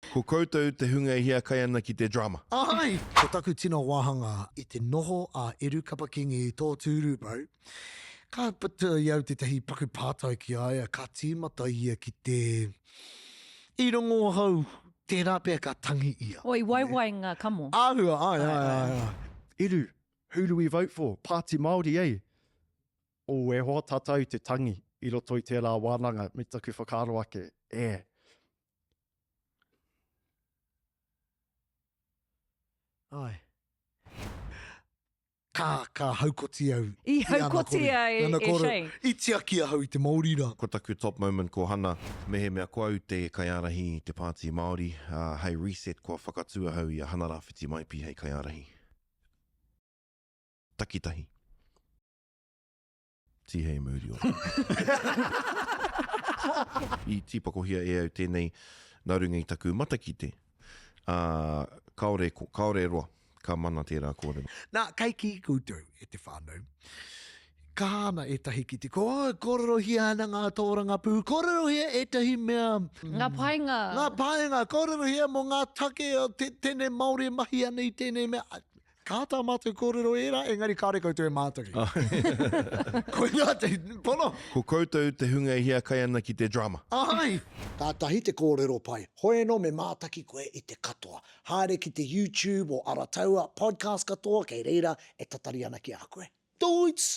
Ko koutou te hunga e hiakai ana ki te drama. Āe! Ko taku tino wāhanga i te noho a Eru Kapa-Kingi i tō tūru, bro. Ka puta i au tētahi paku pātai ki a ia, ka tīmata ia ki te I rongo ahau, tērā pea ka tangi ia. Oh, i waiwai ngā kamo. Āhua, āe, āe, āe, āe. Eru, who do we vote for? Pāti Māori, eh? Oh, e hoa tātou te tangi i roto i tērā wānanga me taku whakaaro ake, e. Āe. Ka, ka haukoti au. I haukotia e, e Shane. I tiaki ahau i te Māori rā. Ko taku top moment ko Hana, mehemea ko au te kaiārahi i te Pāti Māori, ā, hei reset kua whakatū ahau i a Hana Rāwhiti Maipi hei kaiārahi. Takitahi. Tihei mauri ora. I tīpakohia e au tēnei nā runga i taku matakite, ā, kāore, kāore e roa, ka mana tērā kōrero. Nā, kei kī koutou, e te whānau, kaha ana ētahi ki te, ko, oh, kōrerohia ana ngā tōrangapū, kōrerohia ētahi mea. Ngā painga. Ngā painga, kōrerohia mō ngā take o te, tēnei Māori e mahi ana i tēnei mea. Ka tā mātou kōrero ērā, engari kāore koutou e mātaki. Koinā te pono. Ko koutou te hunga e hiakai ana ki te drama. Āe! Kātahi te kōrero pai. Hoi anō me mātaki koe i te katoa. Haere ki te YouTube o Arataua, podcast katoa kei reira e tatari ana ki a koe. Tūits!